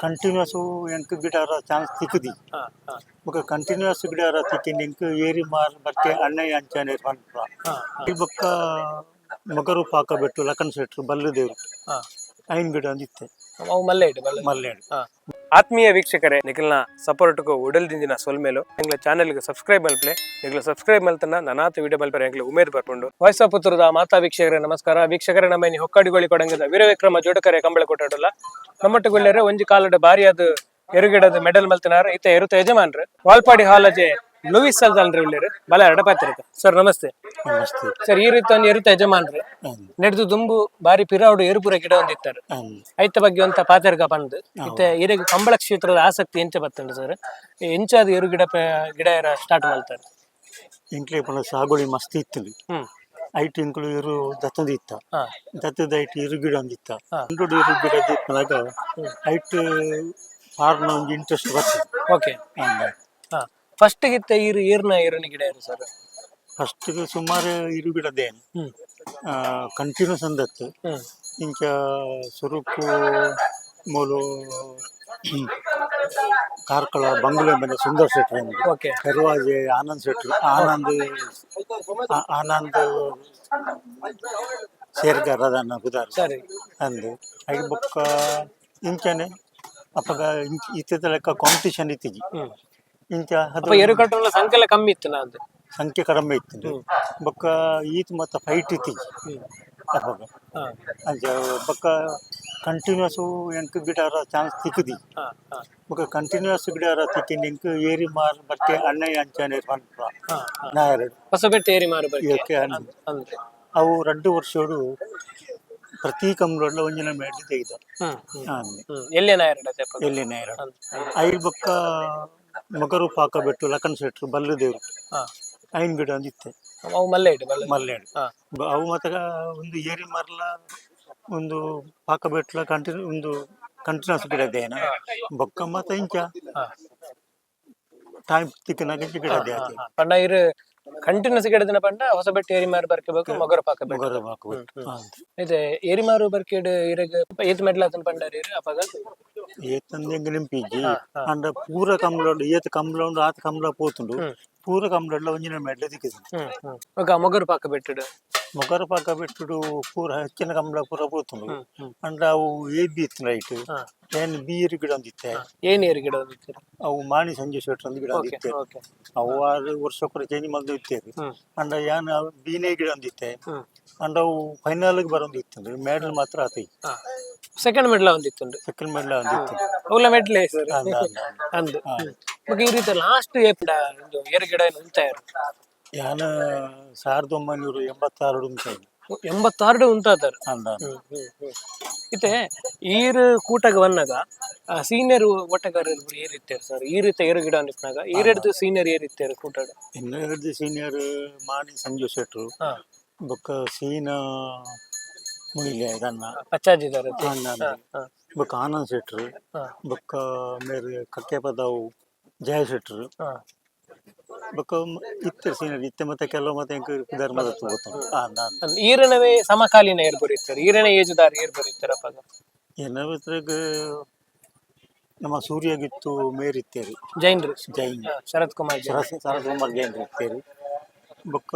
Continuous ಎಂಕ್ ಗಿಡಾರ chance ತಿಕ್ಕುದಿ. ಹಾ ಹಾ ಬೊಕ continuous ಗಿಡಾರ ತಿಕ್ಕಿಂಡ ಎಂಕ್ ಏರಿ ಮಾರ್ ಬರ್ಕೆ ಅಣ್ಣಯ್ಯ ಅಂಚನೆ ಪನ್ಪ. ಹಾ ಹಾ ಈ ಬೊಕ್ಕ ಮೊಗರು ಪಾಕ ಬೆಟ್ಟು ಲಕ್ಕನ್ ಶೆಟ್ರು ಬಲ್ಲುದೇವ್ರು ಐನ್ ಗಿಡ ಒಂದಿತ್ತೆ. ಅವು ಮಲ್ಲೆ ಇಡು ಮಲ್ಲೆ. ಮಲ್ಲೇಡು. ಆತ್ಮೀಯ ವೀಕ್ಷಕರೇ, ನಿಖಲ್ನ ಸಪೋರ್ಟ್ಗೂ ಉಡಲ್ದಿಂದಿನ ಸೊಲ್ಮೇಲು. ಎಂಗ್ಲ ಚಾನೆಲ್ಗೆ ಸಬ್ಸ್ಕ್ರೈಬ್ ಮಲ್ಪ್ಲೆ. ನಿಗ್ಲ ಸಬ್ಸ್ಕ್ರೈಬ್ ಮಲ್ತನ ನನಾತ ವಿಡಿಯೋ ಮಲ್ಪರೆ ಎಂಗ್ಲ ಉಮೇದ್ ಬರ್ಪುಂಡು. ವಾಯ್ಸ್ ಆಫ್ ಪುತ್ತೂರದ ಮಾತಾ ವೀಕ್ಷಕರೇ, ನಮಸ್ಕಾರ. ವೀಕ್ಷಕರೇ, ನಮ್ಮ ಇನಿ ಹೊಕ್ಕಾಡಿಗೋಳಿ ಕೊಡಂಗದ ವೀರವಿಕ್ರಮ ಜೋಡಕರೆ ಕಂಬಳ ಕೊಟ್ಟಾಡಲ್ಲ ನಮ್ಮಟ್ಟುಗೊಳ್ಳೆರೆ ಒಂಜಿ ಕಾಲದ ಬಾರಿಯಾದ ಎರುಗಿಡದ ಮೆಡಲ್ ಮಲ್ತಿನಾರ ಇತ್ತ ಎರುತ ಯಜಮಾನ್ರು ವಾಲ್ಪಾಡಿ ಹಾಲಜೆ ಲೂಯಿಸ್ ಅಲ್ದಲ್ರಿ ಉಳ್ಳೇರು ಬಲ ಎಡಪಾತಿರಕ. ಸರ್, ನಮಸ್ತೆ. ನಮಸ್ತೆ. ಸರ್, ಈ ರೀತಿ ಒಂದು ಎರುತ ಯಜಮಾನ್ರು ನಡೆದು ದುಂಬು ಬಾರಿ ಪಿರಾವುಡು ಎರುಪುರ ಗಿಡ ಒಂದಿತ್ತಾರೆ. ಐತ ಬಗ್ಗೆ ಒಂತ ಪಾತೆರ್ಗ ಪಂದ್ ಇತ್ತೆ ಇರೆಗ್ ಕಂಬಳ ಕ್ಷೇತ್ರದ ಆಸಕ್ತಿ ಎಂಚ ಬತ್ತುಂಡು ಸರ್? ಎಂಚಾದ ಎರು ಗಿಡ ಗಿಡ ಎರ ಸ್ಟಾರ್ಟ್ ಮಲ್ತಾರೆ? ಎಂಕ್ಲೆ ಪಂಡ ಸಾಗೋಳಿ ಮಸ್ತ್ ಇತ್ತು. ಐಟ್ ಎಂಕುಲು ಇರು ದತ್ತೊಂದು ಇತ್ತ. ದತ್ತದ ಐಟ್ ಇರು ಗಿಡ ಒಂದಿತ್ತ. ಅಂಡುಡು ಇರು ಗಿಡ ದಿಪ್ಪನಾಗ ಐಟ್ ಫಾರ್ಮ್ ಒಂಜಿ ಇಂಟ್ರೆಸ್ಟ್ ಬರ್ತದೆ. ಓಕೆ, ಫಸ್ಟ್ ಗಿತ್ತ ಇರು ಏರ್ನ ಏರುನ ಗಿಡ ಇರು ಸರ್? ಫಸ್ಟ್ ಸುಮಾರು ಇರು ಗಿಡದೇನು ಕಂಟಿನ್ಯೂಸ್ ಅಂದತ್ತು. ಇಂಚ ಸುರುಕು ಮೂಲು ಕಾರ್ಕಳ ಬಂಗ್ಲೆ ಮನೆ ಸುಂದರ್ ಶೆಟ್ರು ಅಂದು. ಪೆರ್ವಾಜೆ ಆನಂದ್ ಶೆಟ್ರು, ಆನಂದ್ ಆನಂದ್ ಸೇರ್ಗಾರ ಅದನ್ನ ಬುದಾರ್ ಅಂದು. ಐದು ಬೊಕ್ಕ ಇಂಚನೆ ಅಪ್ಪಗ ಇಂಚ ಇತ್ತಿತ್ತ ಲೆಕ್ಕ ಕಾಂಪಿಟಿಷನ್ ಇತ್ತಿಜಿ. ಇಂಚ ಅಪ್ಪ ಅದು ಎರು ಕಟ್ಟುವ ಸಂಖ್ಯೆ ಕಮ್ಮಿ ಇತ್ತು ನಾಂದು. ಸಂಖ್ಯೆ ಕಡಿಮೆ ಇತ್ತು. ಬೊಕ್ಕ ಈತ್ ಮತ್ತ ಫೈಟ್ ಇತ್ತಿಜಿ ಅಪ್ಪಗ. ಅಂಚ ಬೊಕ್ಕ ಕಂಟಿನ್ಯೂಸ್ ಎಂಕ್ ಗಿಡಾರ ಚಾನ್ಸ್ ತಿಕ್ಕುದಿ. ಹಾ ಹಾ ಬೊಕ್ಕ ಕಂಟಿನ್ಯೂಸ್ ಗಿಡಾರ ತಿಕ್ಕಿಂಡ ಎಂಕ್ ಏರಿ ಮಾರ್ ಬರ್ಕೆ ಅಣ್ಣಯ್ಯ ಅಂಚನೆ ಪನ್ಪ ಹಾ ಹಾ ನಾಯರು. ಹೊಸಬೆಟ್ಟು ಏರಿ ಮಾರು ಬರ್ಕೆ. ಇದಕ್ಕೆ ಅಂದು. ಅಂದ್ರೆ ಅವು ರಡ್ಡು ವರ್ಷೋಡು ಪ್ರತಿ ಕಂಬ್ಳೊಡ್ಲ ಒಂಜಿನ ಮೇಡ್ಲಿ ತೆಗೆದ. ಹ್ಮ್ ಹ್ಮ್ ಹ್ಮ್ ಎಲ್ಲಿ ನಾಯರಡ? ಎಲ್ಲಿ ನೇರ ಐಲ್ ಬೊಕ್ಕ ಮೊಗರು ಪಾಕ ಬೆಟ್ಟು ಲಕ್ಕನ್ ಶೆಟ್ರು ಬಲ್ಲುದೇವ್ರು ಐನ್ ಗಿಡ ಒಂದಿತ್ತೆ. ಅವು ಮಲ್ಲೆ ಇಡು ಮಲ್ಲೆ. ಮಲ್ಲೇಡು. ಅವು ಮಾತ್ರ ಒಂದು ಏರಿ ಮರಲ ಒಂದು ಪಾಕ ಬೆಟ್ಲ ಕಂಟಿನ್ಯೂ ಒಂದು ಕಂಟಿನ್ಯೂಸ್ ಗಿಡ ದೇನ ಬೊಕ್ಕ ಮಾತ ಇಂಚ ಟೈಮ್ ತಿಕ್ಕನಾಗ ಇಂಚ ಗಿಡ they ಆತೆ. ಪಂಡ ಇರು ಕಂಟಿನ್ಯೂಸ್ ಗಿಡದಿನ ಪಂಡ ಹೊಸಬೆಟ್ಟು ಏರಿ ಮಾರು ಬರ್ಕಬೇಕು, ಮೊಗರು ಪಾಕ ಬೆಟ್ಟು. ಮೊಗರು ಪಾಕ ಬೆಟ್ಟು. ಇದೆ ಏರಿಮಾರು ಬರ್ಕೇಡ್ ಇರೆಗ್ ಏತ್ ಮೆಡ್ಲ್ ಆತನ್ ಪಂಡಾರ ಇರು ಅಪಗ? ಏತಂದು ಎಂಗ್ ನೆಂಪಿಜ್ಜಿ. ಅಂಡ ಪೂರ ಕಂಬ್ಳ ಉಂಡು, ಏತ್ ಕಂಬ್ಳ ಉಂಡು ಆತ್ ಕಂಬ್ಳ ಪೋತುಂಡು. ಪೂರ ಕಂಬ್ಳಡ್ಲ ಒಂಜಿನ ಮೆಡ್ಲೆ ತಿಕ್ಕಿತು. ಹ್ಮ್ ಹ್ಮ್ ఒక ಮೊಗರು ಪಾಕ ಬೆಟ್ಟುಡು. ಮೊಗರು ಪಾಕ ಬಿಟ್ಟುಡು ಪೂರ ಹೆಚ್ಚಿನ ಕಂಬ್ಳ ಪೂರ ಪೋತುಂಡು. ಹ್ಮ್ ಹ್ಮ್ ಅಂಡ ಅವು ಎ ಬಿ ಇತ್ತು ರೈಟ್. ಏನ್ ಬೀರು ಗಿಡ ಒಂದಿತ್ತೆ. ಏನ್ ಏರು ಗಿಡ ಒಂದಿತ್ತು? ಅವು ಮಾಣಿ ಸಂಜೆ ಶೆಟ್ರ್ ಒಂದು ಗಿಡ ಒಂದಿತ್ತೆ. ಅವು ಆರು ವರ್ಷ ಕೂಡ ಚೇಂಜ್ ಮಲ್ದು ಇತ್ತೇರಿ. ಅಂಡ ಯಾನ್ ಅವು ಬೀನೆ ಗಿಡ ಒಂದಿತ್ತೆ. ಅಂಡ ಅವು ಫೈನಲ್ ಬರೊಂದಿತ್ತು, ಮೆಡಲ್ ಮಾತ್ರ ಆತ. ಸೆಕೆಂಡ್ ಮೆಡ್ಲ್ ಒಂದಿತ್ತುಂಡು. ಸೆಕೆಂಡ್ ಮೆಡಲ್ ಒಂದಿತ್ತು. ಅವುಲ ಮೆಡ್ಲೆ ಸರ್. ಅಂದ ಅಂದ. ಅಂದು ಬೊಕ ಈ ರೀತಿ ಲಾಸ್ಟ್ ಏಪುಂಡ ಒಂದು ಏರು ಗಿಡ ಉಂತಾಯರು? ಯಾನ 1986 ಉಂಟಾಯಿ. 86 ಉಂತಾತಾರ. ಅಂದ. ಹ್ಮ್ ಹ್ಮ್ ಹ್ಮ್ ಇತ್ತೆ ಈರ್ ಕೂಟಗ ವನ್ನಾಗ ಸೀನಿಯರ್ ಓಟಗಾರರು ಏರ್ ಇತ್ತೇರು ಸರ್? ಈ ರೀತಿ ಏರು ಗಿಡ ನಿಪ್ನಾಗ ಈರೆಡ್ದು ಸೀನಿಯರ್ ಏರ್ ಇತ್ತೇರು ಕೂಟಡ್? ಇನ್ನು ಹಿಡ್ದು ಸೀನಿಯರ್ ಮಾಣಿ ಸಂಜು ಶೆಟ್ರು. ಬೊಕ್ಕ ಸೀನ ಮುಯಿಲೆ ಇದನ್ನ. ಪಚ್ಚಾಜಿದಾರ. ಅಂದ ಅಂದ. ಬೊಕ್ಕ ಆನಂದ್ ಶೆಟ್ರು. ಬೊಕ್ಕ ಮೇರೆ ಕಕ್ಕೆಪದವು ಜಯ ಶೆಟ್ರು. ಬೊಕ್ಕ ಇತ್ತೆ ಸೀನಿಯರ್ ಇತ್ತೆ ಮತ್ತೆ ಕೆಲವು ಮತ್ತೆ ಎಂಕ್ ಧರ್ಮದ ಗೊತ್ತುಂಟು ಅಂದ ಅಂದ. ಈರನವೇ ಸಮಕಾಲೀನ ಏರ್ ಬರೀತಾರೆ, ಈರನ ಏಜುದಾರ ಏರ್ ಬರೀತಾರೆ ಅಪ್ಪಾಗ? ಏನಾಗ ನಮ್ಮ ಸೂರ್ಯಗಿತ್ತು ಮೇರಿತ್ತೇರಿ. ಜೈನ್ರು? ಜೈನ್. ಶರತ್ ಕುಮಾರ್ ಜೈನ್. ಶರತ್ ಶರತ್ ಕುಮಾರ್ ಜೈನ್ ಇತ್ತೇರಿ. ಬೊಕ್ಕ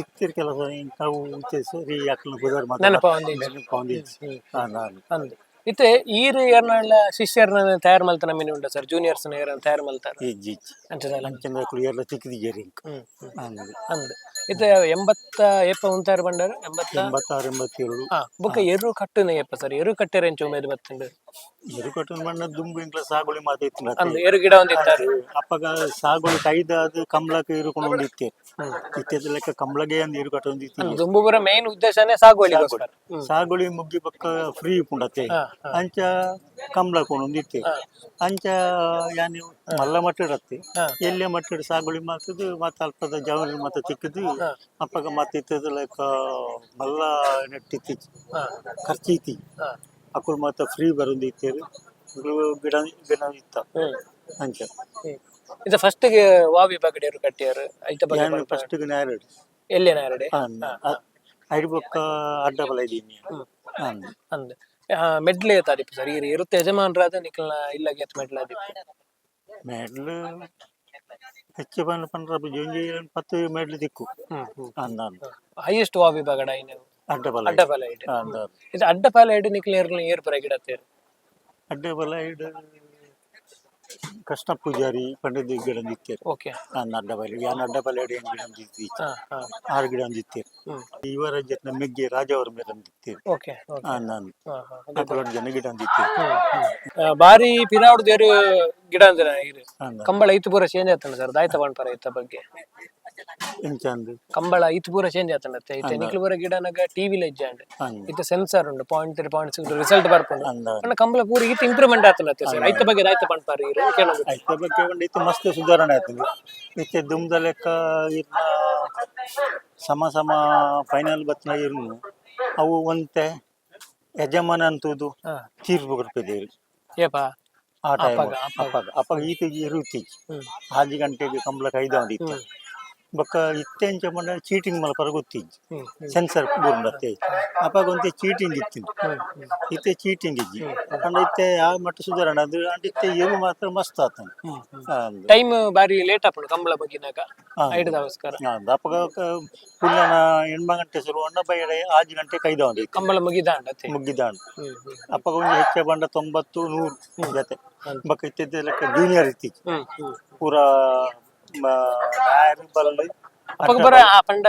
ಇತ್ತಿರ್ ಕೆಲಸ ಅವು ಇತ್ತೆ ಸರಿ ಯಾಕಂದ್ರೆ ಬುಧವಾರ ಮಾತ್ರ ನೆನಪ ಒಂದಿಜ್ಜಿ. ನೆನಪ ಒಂದಿಜ್ಜಿ. ಅಂದ ಅಂದ. ಅಂದ್ ಇತ್ತೆ ಈರ್ ಏರ್ನಳ್ಳ ಶಿಷ್ಯರ್ನ ತಯಾರು ಮಲ್ತನ ಮಿನಿ ಉಂಡ ಸರ್? ಜೂನಿಯರ್ಸ್ ಏರನ್ನ ತಯಾರು ಮಲ್ತಾರ? ಇಜ್ಜಿ ಇಜ್ಜಿ. ಅಂಚದಲ್ಲ? ಅಂಚಂದ್ರೆ ಅಕುಲು ಏರ್ಲ ತಿಕ್ಕಿದಿಜೆರ್ ಇಂಕ್. ಹ್ಮ್ ಹ್ಮ್. ಅಂದ್. ಅಂದ್ ಇತ್ತೆ 80 ಏಪ ಉಂತಾರ ಬಂಡಾರ, 80? 86, 87. ಬೊಕ್ಕ ಎರು ಕಟ್ಟುನ ಏಪ ಸರ್? ಎರು ಕಟ್ಟೆರೆ ಎಂಚ ಉಮೇದ್ ಬತ್ತುಂಡು? ಎರು ಕಟ್ಟುನ ಬಣ್ಣ ದುಂಬು ಇಂಕ್ಲ ಸಾಗುಳಿ ಮಾತ ಇತ್ತಿನ. ಅಂದ್, ಎರು ಗಿಡ ಒಂದಿತ್ತಾರೆ. ಅಪ್ಪಗ ಸಾಗುಳಿ ಕೈದಾದ್ ಕಂಬ್ಳಕ್ ಇರುಕೊಂಡು ಇತ್ತೆ ಇತ್ತೆದ ಲೆಕ್ಕ ಕಂಬ್ಳಗೆ ಅಂದ್ ಎರು ಕಟ್ಟೊಂದು ಇತ್ತಿಜಿ. ದುಂಬುಪುರ ಮೇನ್ ಉದ್ದೇಶನೇ ಸಾಗುವಳಿಗೋಸ್ಕರ. ಸಾಗುಳಿ ಮುಗ್ಗಿ ಬೊಕ್ಕ ಫ್ರೀ ಉಪ್ಪುಂಡತ್ತೆ. ಅಂಚ ಕಂಬ್ಳ ಕೊಂಡೊಂದು ಇತ್ತೆ. ಅಂಚ ಯಾನಿ ಮಲ್ಲ ಮಟ್ಟಡತ್ತೆ. ಎಲ್ಲೆ ಮಟ್ಟಡ್ ಸಾಗುಳಿ ಮಾತದು ಮತ್ತೆ ಅಲ್ಪದ ಜವಳಿ ಮತ್ತೆ ತಿಕ್ಕದು. ಅಪ್ಪಗ ಮತ್ತೆ ಇತ್ತದ ಲೆಕ್ಕ ಮಲ್ಲ ನೆಟ್ಟಿತ್ತಿ ಖರ್ಚು ಇತ್ತಿ. ಅಕುಲು ಮಾತ ಫ್ರೀ ಬರೊಂದು ಇತ್ತೇರು ಅಕುಲು ಗಿಡ ಗಿಡ ಇತ್ತ ಅಂಚ. ಇದು ಫಸ್ಟ್ ಗೆ ವಾ ವಿಭಾಗಡ್ ಎರು ಕಟ್ಟಿಯಾರು ಐತ ಬಗ್ಗೆ? ಯಾನ್ ಫಸ್ಟ್ ನೇರಡು. ಎಲ್ಲೆ ನಾರಡೆ? ಐದು ಬೊಕ್ಕ ಅಡ್ಡ ಬಲ ಇದ್ದೀನಿ ಅಂದ್. ಅಂದ್. ಮೆಡ್ಲೆ ಏತಾದಿಪ್ಪು ಸರ್ ಈರ್ ಇರುತ್ತೆ ಯಜಮಾನ್ರಾದ ನಿಕಲ್ನ ಇಲ್ಲಗೆ ಏತ್ ಮೆಡ್ಲ ಆದಿಪ್ಪು? ಮೆಡ್ಲ್ ಹೆಚ್ಚು ಪಂಡ ಪಂಡ್ರ ಒಂಜಿ 10 ಮೆಡ್ಲ್ ತಿಕ್ಕು. ಹ್ಮ್ ಹ್ಮ್ ಅಂದ ಅಂದ. ಹೈಯೆಸ್ಟ್ ವಾ ವಿಭಾಗಡ ಐನ? ಅಡ್ಡಬಲ. ಅಡ್ಡಪಾಲ ಇಡ್. ಅಂದ. ಇದು ಅಡ್ಡಪಾಲ ಇಡ್ ನಿಕ್ಲ್ ಏರ್ನ ಏರ್ ಪರ ಗಿಡತ್ತೇರು? ಅಡ್ಡಬಲ ಇಡ್ ಕೃಷ್ಣ ಪೂಜಾರಿ ಪಂಡಿತ ಗಿಡ ಇತ್ತೇರು. ನಾನು ಅಡ್ಡಬಲ, ಯಾನ್ ಅಡ್ಡಬಲ ಇಡ್ ಏನ್ ಗಿಡ ಇತ್ತಿ. ಹಾ ಹಾ ಆರು ಗಿಡ ಇತ್ತೇರು. ಯುವರಾಜನ ಮೆಗ್ಗೆ ರಾಜವರ ಮೇಲೆ ಇತ್ತೇರು. ಓಕೆ ಓಕೆ ನಾನು ಹಾ ಹಾ ಅಕುಲೊಡ್ ಜನ ಗಿಡ ಇತ್ತೇರು. ಬಾರಿ ಪಿರಾವುಡ್ ದೇರು ಗಿಡ ಅಂದ್ರೆ ಇರು ಅಂದ. ಕಂಬಳ ಇತ್ತು ಪೂರ ಚೇಂಜ್ ಆತಂಡ ಸರ್, ದಾಯ್ತ ಪನ್ಪರ ಇತ್ತ ಬಗ್ಗೆ? ಎಂಚ ಅಂದು? ಕಂಬಳ ಇತ್ತು ಪೂರ ಚೇಂಜ್ ಆತಂಡತ್ತೆ. ಇತ್ತೆ ನಿಕ್ಲು ಪೂರ ಗಿಡನಾಗ ಟಿವಿ ಇಜ್ಜಾಂಡ್. ಅಂದ. ಇತ್ತೆ ಸೆನ್ಸರ್ ಉಂಡು, 0.3 0.6 ರಿಸಲ್ಟ್ ಬರ್ಪುಂಡು. ಅಂದ. ಪಂಡ ಕಂಬಳ ಪೂರ ಇತ್ತು ಇಂಪ್ರೂವ್ಮೆಂಟ್ ಆತಂಡತ್ತೆ ಸರ್, ಐತ ಬಗ್ಗೆ ದಾಯ್ತ ಪನ್ಪಾರ ಇರು ಕೇಳೋದು? ಐತ ಬಗ್ಗೆ ಒಂದು ಇತ್ತು ಮಸ್ತ್ ಸುಧಾರಣೆ ಆಯ್ತದೆ. ಇತ್ತೆ ದುಮ್ದ ಲೆಕ್ಕ ಇರ್ನ ಸಮ ಸಮ ಫೈನಲ್ ಬತ್ತಿನ ಇರ್ನು ಅವು ಒಂತೆ ಯಜಮಾನ ಅಂತುದು ತೀರ್ಪು ಕೊಡ್ತಿದ್ದೇವೆ. ಏಪ? ಆ ಟೈಮ್. ಅಪ್ಪಗ, ಅಪ್ಪಗ ಅಪ್ಪಗ ಈತ ಇರುತ್ತೀಚ್ 6 ಗಂಟೆಗೆ ಕಂಬಳ ಕೈದ ಇತ್ತು. ಬೊಕ್ಕ ಇತ್ತೆ ಎಂಚ ಪಂಡ ಚೀಟಿಂಗ್ ಮಲ್ಪರ ಗೊತ್ತಿಜ್ಜಿ. ಹ್ಮ್ ಸೆನ್ಸರ್ ಬೂರ್ಂಡತ್ತೆ. ಅಪ್ಪಗ ಒಂತೆ ಚೀಟಿಂಗ್ ಇತ್ತು, ಇತ್ತೆ ಚೀಟಿಂಗ್ ಇಜ್ಜಿ. ಪಂಡ ಇತ್ತೆ ಆ ಮಟ್ಟ ಸುಧಾರಣೆ ಅದು. ಅಂಡ್ ಇತ್ತೆ ಎರು ಮಾತ್ರ ಮಸ್ತ್ ಆತಂದು. ಅಂದ್. ಟೈಮ್ ಬಾರಿ ಲೇಟ್ ಆಪುಂಡು ಕಂಬಳ ಬಗ್ಗಿನಾಗ. ಐಡ್ದವಸ್ಕರ. ಅಪ್ಪಗ ಪುಲ್ಲನ 8 ಗಂಟೆ ಶುರು ಅಂಡ ಬೈಡ 6 ಗಂಟೆ ಕೈದ ಇತ್ತು. ಕಂಬಳ ಮುಗಿದಾಂಡತ್ತೆ. ಮುಗ್ಗಿದಾಂಡ್. ಹ್ಮ್ ಹ್ಮ್ ಅಪ್ಪಗ ಒಂದು ಹೆಚ್ಚ ಬಂಡ 90 100 ಜೊತೆ. ಬೊಕ್ಕ ಇತ್ತಿದ್ದ ಲೆಕ್ಕ ಜೂನಿಯರ್ ಇತ್ತೀಚೆ. ಹ್ಮ್ ಹ್ಮ್ ಪೂರ ನಾಯರ್ ಬಲ್ಲು. ಅಪ್ಪಗ ಬರ ಆ ಪಂಡ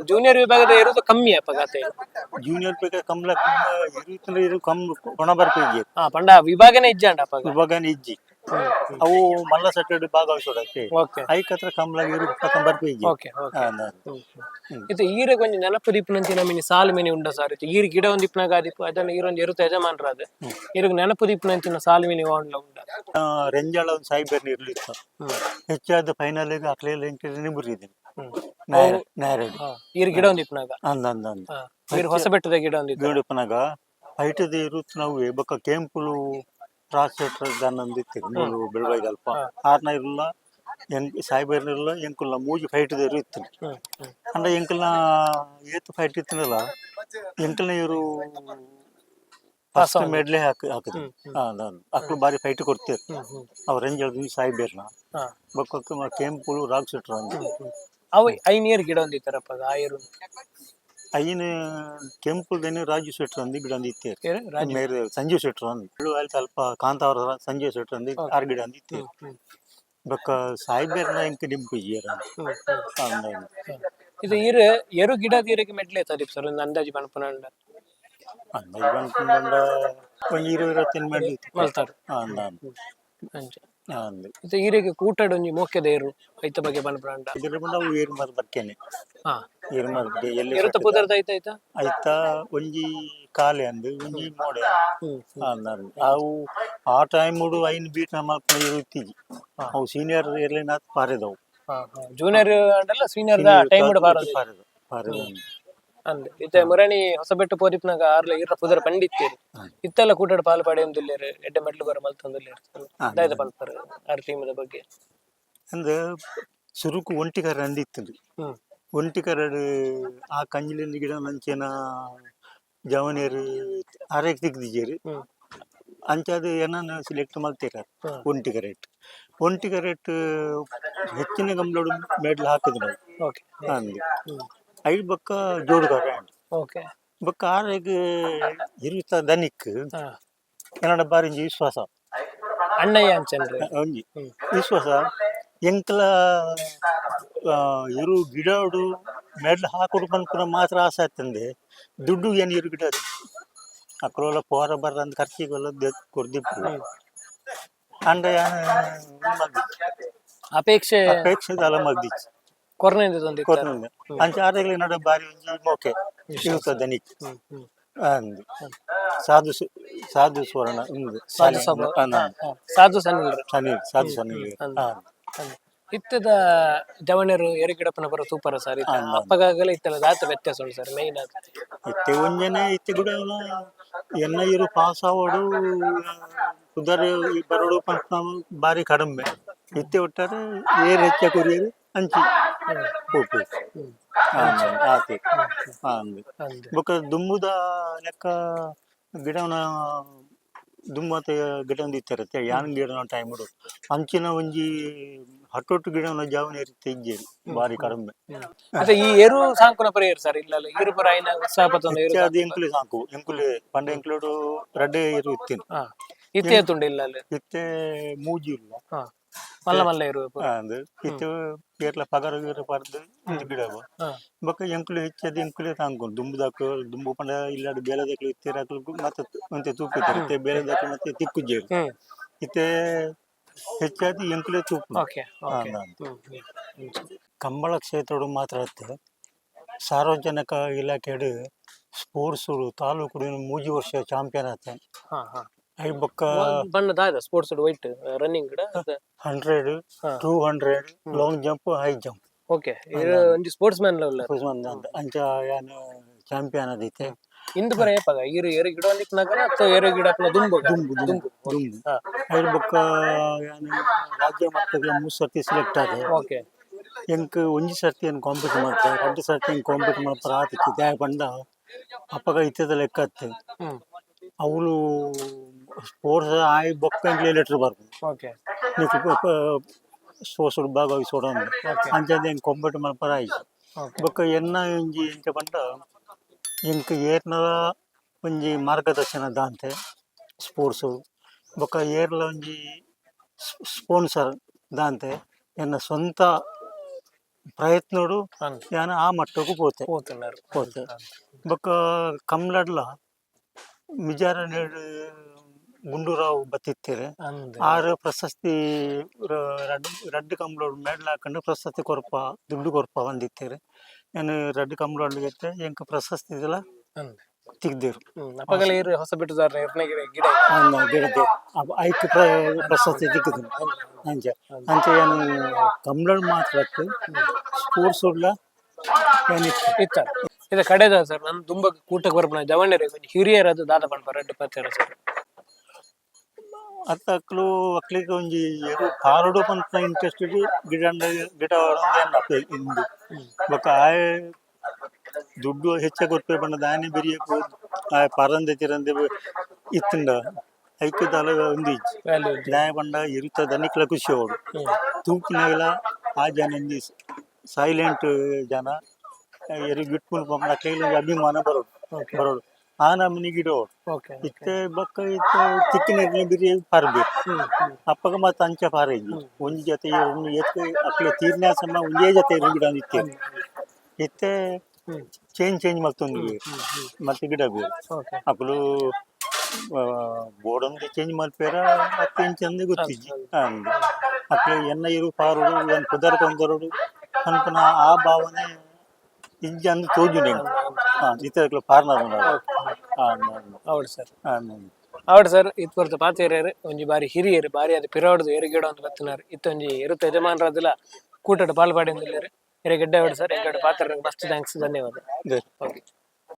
ಜೂನಿಯರ್ ವಿಭಾಗದ ಇರೋದು ಕಮ್ಮಿ ಅಪ್ಪಗಾತೆ. ಜೂನಿಯರ್ ಬೇಕಾ ಕಮ್ಲ ಇರುತ್ತಂದ್ರೆ ಇರು ಕಮ್ ಕೊಣ ಬರ್ಪಿಜ್ಜಿ. ಹಾ, ಪಂಡ ವಿಭಾಗನೇ ಇಜ್ಜಾಂಡ ಅಪ್ಪಗ. ವಿಭಾಗನೇ ಇಜ್ಜಿ. ಅವು ಮಲ್ಲ ಸೆಟ್ಟೆಡ್ ಭಾಗವಹಿಸೋಡಕ್ಕೆ. ಐಕತ್ರ ಕಮ್ಲ ಇರು ಪಕ್ಕ ಬರ್ಪಿಜ್ಜಿ. ಓಕೆ ಓಕೆ ಇದು ಈರೆ ಕೊಂಚ ನೆನಪು ದೀಪನಂಚಿನ ಮಿನಿ ಸಾಲು ಮಿನಿ ಉಂಡ ಸಾರ್? ಇತ್ತು ಈರ್ ಗಿಡ ಒಂದು ಇಪ್ಪನಾಗ ಆದಿಪ್ಪು ಅದನ್ನ ಈರೊಂದು ಎರುತ ಯಜಮಾನ್ರಾದ ಈರುಗ್ ನೆನಪು ದೀಪನಂಚಿನ ಸಾಲು ಮಿನಿ ಓಂಡ್ಲ ಉಂಡ? ರೆಂಜಾಳ ಒಂದು ಸಾಯಿಬೆರ್ ಇರ್ಲಿತ್ತು. ಹೆಚ್ಚಾದ ಫೈನಲ್ ಅಕ್ಲೇಲ ನಿಬುರಿದ್ದೀನಿ. ನ್ಯಾರಡ್. ಈರ್ ಗಿಡ ಒಂದು ಇಪ್ಪನಾಗ? ಅಂದ ಅಂದ ಅಂದ. ಈರ್ ಹೊಸ ಬೆಟ್ಟದ ಗಿಡ ಒಂದು ಇತ್ತು. ಗೀಡುಪನಾಗ ಹೈಟದ ಇರುತ್ತ ನಾವು ಬೊಕ್ಕ ಕೇಂಪುಲು ಕ್ರಾಸ್ ದನ್ನಂದು ಇತ್ತು ಮೂಲು ಬೆಳವೈದ ಅಲ್ಪ ಆರ್ನ ಇರಲ್ಲ ಎಂಕ್ ಸಾಯಿಬೆರ್ ಇರಲ್ಲ ಎಂಕುಲ್ಲ ಮೂಜಿ ಫೈಟ್ ಇತ್ತು. ಹ್ಮ್ ಹ್ಮ್ ಅಂದ್ರೆ ಎಂಕಲ್ನ ಏತ್ ಫೈಟ್ ಇತ್ತನಲ್ಲ, ಎಂಕಲ್ನ ಇವರು ಫಸ್ಟ್ ಮೆಡ್ಲೆ ಹಾಕಿ ಹಾಕಿದ್ರು. ಅಕ್ಳು ಬಾರಿ ಫೈಟ್ ಕೊಡ್ತೀರು. ಹ್ಮ್ ಹ್ಮ್ ಅವ್ರ ರಂಜಲ್ ಸಾಯಿಬೇರ್ನ ಬೊಕ್ಕ ಕೆಂಪುಲು ರಾಗ್ ಸೆಟ್ರ್ ಅಂದು. ಅವು ಐನ್ ಇಯರ್ ಗಿಡ ಒಂದು ಇತ್ತಾರಪ್ಪ ಆ ಇರು? ಐನ ಕೆಂಪುಲ್ದೇನೆ ರಾಜು ಶೆಟ್ರ್ ಅಂದು ಗಿಡ ಅಂದು ಇತ್ತೇರು. ಏರು ರಾಜು? ಮೇರೆ ಸಂಜೀವ್ ಶೆಟ್ರ್ ಅಂದು ಅಲ್ಲಿ ಸ್ವಲ್ಪ ಕಾಂತಾವರ ಸಂಜೀವ್ ಶೆಟ್ರ್ ಅಂದು ಆರ್ ಗಿಡ ಅಂದು ಇತ್ತೇರು. ಬೊಕ್ಕ ಸಾಯಿಬೇರ್ನ ಎಂಕ್ ನಿಂಪು ಇಯ್ಯರ. ಹ್ಮ್ ಹ್ಮ್ ಇದು ಈರು ಎರು ಗಿಡ ಈರಿಗೆ ಮೆಡ್ಲೆ ತದೀಪ್ ಸರ್, ಒಂದು ಅಂದಾಜು ಪನ್ಪುನಂಡ? ಅಂದಾಜು ಬಂದ್ಕೊಂಡ ಒಂಜಿ 20 25 ಮೆಡ್ಲು ಇತ್ತು. ಮಲ್ತಾರ. ಅಂದ. ಅಂಚ. ಅಂದು. ಇದು ಈರಿಗೆ ಕೂಟಡ್ ಒಂಜಿ ಮೋಕೆದ ಏರು, ಐತ ಬಗ್ಗೆ ಪನ್ಪುನಂಡ? ಇದ್ರ ನಾವು ಏರು ಮರ ಬರ್ತೇನೆ. ಏರು ಮರ ಎಲ್ಲಿ? ಎರುತ ಪುದರ್ದ ಐತ ಐತಾ? ಐತ ಒಂಜಿ ಕಾಲೆ ಅಂದು ಒಂಜಿ ಮೋಡೆ. ಹ್ಮ್ ಅಂದ. ಅವು ಆ ಟೈಮ್ ಐನ್ ಬೀಟ್ ನಮ್ಮ ಇರುತ್ತೀಜಿ. ಅವು ಸೀನಿಯರ್ ಎರ್ಲಿನ ಪಾರಿದವು. ಜೂನಿಯರ್ ಅಂಡಲ್ಲ, senior the time ಬಾರದು. ಪಾರಿದವು ಪಾರಿದವು. ಅಂದ್ ಇತ್ತೆ ಮುರಣಿ ಹೊಸಬೆಟ್ಟು ಪೋದಿಪ್ನಾಗ ಆರ್ಲ ಇರ ಪುದರ್ ಪಂಡಿತ್ತೇರು. ಇತ್ತೆಲ್ಲ ಕೂಟಡ್ ಪಾಲು ಪಡೆಯೊಂದುಲ್ಲೇರು, ಎಡ್ಡೆ ಮೆಟ್ಲು ಬರ ಮಲ್ತೊಂದುಲ್ಲೇರು. ದಾಯ್ದ ಪನ್ಪರ್ ಆರ್ ಟೀಮ್ದ ಬಗ್ಗೆ? ಅಂದ್ ಸುರುಕು ಒಂಟಿಕರ ಅಂದಿತ್ತು. ಒಂಟಿಕರಡು ಆ ಕಂಜಿಲಿಂದ ಗಿಡ ನಂಚೇನ ಜವನೇರು ಆರೇಕ್ ತಿಕ್ದಿಜೇರು. ಅಂಚಾದ ಏನನ್ನ ಸೆಲೆಕ್ಟ್ ಮಲ್ತೀರ. ಒಂಟಿಕರೇಟ್ ಒಂಟಿಕರೇಟ್ ಹೆಚ್ಚಿನ ಗಂಬಲೋಡು ಮೇಡ್ಲು ಹಾಕಿದ್ರು ನಾವು. ಅಂದು ಐದು ಬೊಕ್ಕ ಜೋಡುಗಾರ. ಬೊಕ್ಕ ಆರೆಗ್ ಇರುತ್ತ ದನಿಕ್ ಕನ್ನಡ ಬಾರಿಂಜಿ ವಿಶ್ವಾಸ. ಅಣ್ಣಯ್ಯ ಅಂಚನ್ರಿ? ಒಂಜಿ ವಿಶ್ವಾಸ ಎಂಕ್ಲ ಇರು ಗಿಡೋಡು ಮೆಡ್ಲು ಹಾಕೊಡು ಪನ್ಪುನ ಮಾತ್ರ ಆಸೆ ಆತಂದೆ ದುಡ್ಡು ಏನು ಇರು ಗಿಡ ಅಕ್ರೋಲ ಪೋರ ಬರ್ರ ಅಂದ್ ಖರ್ಚಿಗೆಲ್ಲ ಕೊರ್ದಿಪ್ಪು ಅಂಡ ಯಾನ್ ಅಪೇಕ್ಷೆ. ಅಪೇಕ್ಷೆ ದಾಲ ಮಗ್ದಿಚ್ಚಿ. ಕೊರ್ನೆಂದು ತಂದಿತ್ತಾರೆ. ಕೊರ್ನಂದೆ ಅಂಚ ಆರೆಗ್ಲ ನಡ ಬಾರಿ ಒಂಜಿ ಮೋಕೆ ಇರುತ್ತ ದನಿಕ್. ಹ್ಮ್ ಹ್ಮ್ ಅಂದ್ ಸಾಧು ಸಾಧು ಸ್ವರ್ಣ ಇಂದು ಸಾಧು ಸಭಾ. ಸಾಧು ಸನಿಲ್ರು. ಸನಿಲ್, ಸಾಧು ಸನಿಲ್. ಅಂದ್. ಇತ್ತದ ಜವಣರು ಎರುಗಿಡಪ್ಪನ ಬರೋ ಸೂಪರ್ ಸರ್. ಇತ್ತ ಅಪ್ಪಗಾಗಲೇ ಇತ್ತಲ್ಲ ದಾತ ವ್ಯತ್ಯಾಸ ಉಂಟು ಸರ್ ಮೈನ್ ಅದು? ಇತ್ತೆ ಒಂಜನೆ ಇತ್ತೆ ಕೂಡ ಎನ್ನ ಇರು ಪಾಸ್ ಆವಡು ಪುದರ್ ಬರೋಡು ಪನ್ಪುನ ಬಾರಿ ಕಡಿಮೆ. ಇತ್ತೆ ಒಟ್ಟಾರೆ ಏರ್ ಹೆಚ್ಚ ಕೊರಿಯರು ಅಂಚಿ ಪೋಪು ಆತೆ ಅಂದ್. ಅಂದ್. ಬೊಕ್ಕ ದುಂಬುದ ಲೆಕ್ಕ ಗಿಡವನ ದುಮ್ಮತ ಗಿಡ ಒಂದು ಇತ್ತಿರುತ್ತೆ ಯಾನ್ ಗಿಡನ ಟೈಮ್ ಅಂಚಿನ ಒಂಜಿ ಹಟ್ಟೊಟ್ಟು ಗಿಡವನ ಜಾವನ ಇರುತ್ತೆ ಇಜ್ಜೇರಿ ಬಾರಿ ಕಡಿಮೆ. ಅದೇ ಈ ಎರು ಸಾಂಕುನ ಪರಿಯರ್ ಸರ್ ಇಲ್ಲ ಇರು ಪರ ಐನ ಉತ್ಸಾಹ ಪತ್ತೊಂದು ಎರು. ಹೆಚ್ಚಾದ್ ಎಂಕುಲೆ ಸಾಂಕು ಎಂಕುಲೆ ಪಂಡ ಎಂಕುಲೋಡು ರಡ್ಡೆ ಎರು ಇತ್ತಿನ. ಇತ್ತೆ ತುಂಡು ಇಲ್ಲ ಅಲ್ಲಿ? ಇತ್ತೆ ಮೂಜಿ ಇಲ್ಲ. ಮಲ್ಲ ಮಲ್ಲ ಎರು. ಅಂದ್ ಇತ್ತೆ ಏರ್ಲ ಪಗರ ಗಿರ ಪರ್ದು ಒಂದು ಗಿಡವು. ಬೊಕ್ಕ ಎಂಕುಲು ಹೆಚ್ಚಾದ್ ಎಂಕುಲೆ ಸಾಂಕು ದುಂಬುದಕ್ಲು. ದುಂಬು ಪಂಡ ಇಲ್ಲಾಡ್ ಬೇಲೆದಕ್ಲು ಇತ್ತೆರ್, ಅಕ್ಲು ಮತ್ತೆ ಒಂತೆ ತೂಪಿತ್ತೆರ್. ಇತ್ತೆ ಬೇಲೆದಕ್ಲು ಮತ್ತೆ ತಿಕ್ಕುಜ್ಜೆರ್. ಇತ್ತೆ ಹೆಚ್ಚಾದ್ ಎಂಕುಲೆ ತೂಪುನು. ಓಕೆ ಓಕೆ ಅಂದ್. ಕಂಬಳ ಕ್ಷೇತ್ರಡು ಮಾತ್ರ ಅತ್ತೆ, ಸಾರ್ವಜನಿಕ ಇಲಾಖೆಡ್ ಸ್ಪೋರ್ಟ್ಸ್ ತಾಲೂಕು ಮೂಜಿ ವರ್ಷ ಚಾಂಪಿಯನ್ ಆತೆ. ಹಾ ಹಾ I ಬೊಕ್ಕ ಬಣ್ಣ ದಾದ sports white running ಗಿಡ? 100, 200, long jump, high jump. Okay, ಒಂಜಿ ಸ್ಪೋರ್ಟ್ಸ್ ಮ್ಯಾನ್ ಉಲ್ಲ. ಅಂಚ ಯಾನ್ ಚಾಂಪಿಯನ್ ಆದಿತ್ತೆ. ಇಂದು ಪರ ಏಪಾಗ ಇರು ಎರು ಗಿಡ ಒಂದಿಕ್ನಾಗ ಅಥವಾ ಎರು ಗಿಡ ಹಾಕ್ನ ದುಂಬು? ದುಂಬು ದುಂಬು ದುಂಬು. ಐರ್ ಬೊಕ್ಕ ಯಾನ್ ರಾಜ್ಯ ಮಟ್ಟದ ಮೂರು ಸರ್ತಿ ಸೆಲೆಕ್ಟ್ ಆದೆ. ಎಂಕ್ ಒಂಜಿ ಸರ್ತಿ ಏನು ಕಾಂಪೀಟ್ ಮಾಡ್ತೆ, ರಡ್ಡ್ ಸರ್ತಿ ಏನು ಕಾಂಪೀಟ್ ಮಾಡ್ತಾರೆ ಆತಿತ್ತು. ದಾಯೆ ಪಂಡ ಅಪಗ ಇತ್ತದ ಲೆಕ್ಕ ಅತ್ತೆ. ಅವಳು ಸ್ಪೋರ್ಟ್ಸ್ ಆಯ್ ಬೊಕ್ಕ ಎಂಕ್ಲೆ ಲೆಟರ್ ಬರ್ಪುಂಡು. ನಿಕ್ಕ್ ಸ್ಪೋರ್ಟ್ಸ್ ಭಾಗವಹಿಸೋಡು ಅಂದ್. ಅಂಚಾದ್ ಎಂಕ್ ಕಾಂಪೀಟ್ ಮಲ್ಪರ ಆಯ್ತು. ಬೊಕ್ಕ ಎನ್ನ ಒಂಜಿ ಎಂಚ ಪಂಡ ಎಂಕ್ ಏರ್ನಲ ಒಂಜಿ ಮಾರ್ಗದರ್ಶನ ದಾಂತೆ ಸ್ಪೋರ್ಟ್ಸು ಬೊಕ್ಕ ಏರ್ಲ ಒಂಜಿ ಸ್ಪಾನ್ಸರ್ ದಾಂತೆ ಎನ್ನ ಸ್ವಂತ ಪ್ರಯತ್ನಡು ಯಾನ್ ಆ ಮಟ್ಟಕ್ಕೂ ಪೋತೆ. ಪೋತುన్నారు. ಪೋತೆ. ಬೊಕ್ಕ ಕಮ್ಲಡ್ಲ ಮಿಜಾರ ಗುಂಡೂರಾವ್ ಬತ್ತಿತ್ತೆರ್. ಅಂದ್. ಆರ್ ಪ್ರಶಸ್ತಿ ರಡ್ಡ್ ರಡ್ಡ್ ಕಂಬ್ಳೊಡು ಮೆಡಲ್ ಹಾಕೊಂಡು ಪ್ರಶಸ್ತಿ ಕೊರ್ಪ, ದುಡ್ಡು ಕೊರ್ಪ ಬಂದಿತ್ತೆರ್. ಯಾನ್ ರಡ್ಡ್ ಕಂಬ್ಳೊಡು ಇತ್ತೆ ಎಂಕ್ ಪ್ರಶಸ್ತಿದೆಲ ತಿಕ್ದೆರ್. ಅಪಗಲ ಇರು ಹೊಸ ಬಿಟ್ಟುದಾರ ಇರ್ನ ಗಿಡ ಗಿಡ. ಗಿಡದೆ ಐಕ್ ಪ್ರಶಸ್ತಿ ತಿಕ್ಕುದು. ಅಂಚ ಅಂಚ ಯಾನ್ ಕಂಬ್ಳಡ್ ಮಾತ್ರ ಅತ್ತ್, ಸ್ಪೋರ್ಟ್ಸ್ ಉಡ್ಲ ಯಾನ್ ಇತ್ತೆ. ಇತ್ತ ಇದು ಕಡೆದ ಸರ್, ನನ್ ದುಂಬ ಕೂಟಕ್ಕೆ ಬರ್ಪುನ ಜವಣ್ಯರು ಹಿರಿಯರ್ ಅದು ದಾದ ಪನ್ಪ ರಡ್ಡ್ ಪತ್ತೆರ ಸರ್? ಅತ್ತ ಅಕ್ಲು ಅಕ್ಲಿಗೆ ಒಂಜಿ ಎರು ಪಾರೊಡು ಪನ್ಪುನ ಇಂಟ್ರೆಸ್ಟ್ ಗಿಡ ಗಿಡ ಇಂದು. ಬೊಕ್ಕ ಆಯೆ ದುಡ್ಡು ಹೆಚ್ಚ ಕೊರ್ಪೆ ಪಂಡ ದಾನೆ ಬೆರಿಯకు ಆಯೆ ಪರಂದೆ ತಿರಂದೆ ಇತ್ತುಂಡ ಐಕ್ ದಾಲ ಉಂದು ಇಜ್ಜಿ. ವ್ಯಾಲ್ಯೂ. ದಾಯೆ ಪಂಡ ಎರುತ ದನಿಕ್ಲ ಖುಷಿ ಆವೊಡು ತೂಪಿನಗಲ. ಆ ಜನ ಒಂಜಿ ಸೈಲೆಂಟ್ ಜನ. ಎರು ಗಿಟ್ಪುನು ಪಂಡ ಅಕ್ಲೆಗ್ ಒಂಜಿ ಅಭಿಮಾನ ಬರೋಡು ಬರೋಡು, ಆ ನಮೂನಿ ಗಿಡ ಆವೊಡು. ಇತ್ತೆ ಬೊಕ್ಕ ಇತ್ತೆ ತಿಕ್ಕಿನ ಬಿರಿ ಪಾರ್ಬೆರ್. ಅಪ್ಪಗ ಮತ್ತ ಅಂಚ ಪಾರೆಜಿ ಒಂಜಿ ಜೊತೆ ಎರಡು ಎತ್ತು ಅಕ್ಲೆ ತೀರ್ನ ಸಮ ಒಂಜೇ ಜೊತೆ ಎರಡು ಗಿಡ ಇತ್ತೆ. ಇತ್ತೆ ಚೇಂಜ್ ಚೇಂಜ್ ಮಲ್ತೊಂದು ಮತ್ತೆ ಗಿಡ ಬೇರೆ. ಅಕುಲು ಬೋರ್ಡೊಂದು ಚೇಂಜ್ ಮಲ್ಪೆರ ಅತ್ತೆ ಇಂಚಂದು ಗೊತ್ತಿಜ್ಜಿ. ಅಂದ್ ಅಕ್ಲೆ ಎನ್ನ ಇರು ಪಾರೋಡು ಏನ್ ಪುದರ್ ಕೊಂದರೋಡು ಪನ್ಪುನ ಆ ಭಾವನೆ ಇಜ್ಜಿ ಅಂದ್ ತೋಜುಂಡು ಎಂಕ್. ಇತ್ತೆ ಅಕ್ಲು ಪಾರ್ನರ್. ಹೌದು ಸರ್, ಹೌದು ಸರ್. ಇತ್ ಪೊರ್ತು ಪಾತೆರ್ಯರ್ ಒಂಜಿ ಬಾರಿ ಹಿರಿಯರು, ಬಾರಿ ಅದು ಪಿರಾಡ್ದು ಎರು ಗಿಡ ಒಂದು ಬತ್ತಿನಾರ್. ಇತ್ತೊಂಜಿ ಎರುತ ಯಜಮಾನರಾದಿಲ್ಲ ಕೂಟಡ್ ಪಾಲ್ ಪಾಡಿಂದಿಲ್ಲೆರ್. ಎರೆ ಗೆಡ್ಡೆ ಸರ್, ಎಂಕಡ್ ಪಾತೆರ ಮಸ್ತ್ thanks, ಧನ್ಯವಾದ. ಓಕೆ.